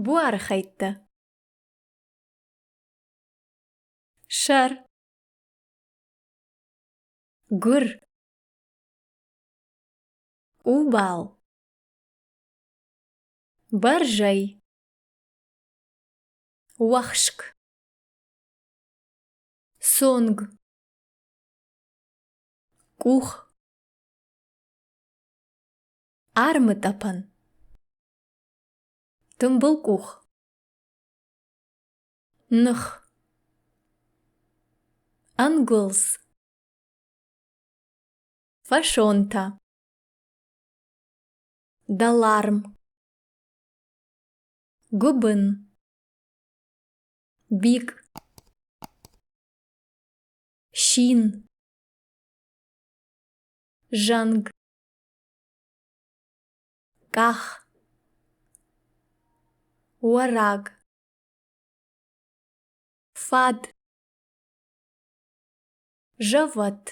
Буары хӕйттӕ. Сӕр. Гуыр. Къубал. Бӕрзӕй. Уӕхск. Цонг. Къух. Армытъӕпӕн. Тымбыл къух. Ных. Ӕнгуылдз. Фӕсонтӕ. Дӕларм. Гуыбын. Бикъ. Син. Зӕнг. Къах. Уӕраг. Фад. Зӕвӕт.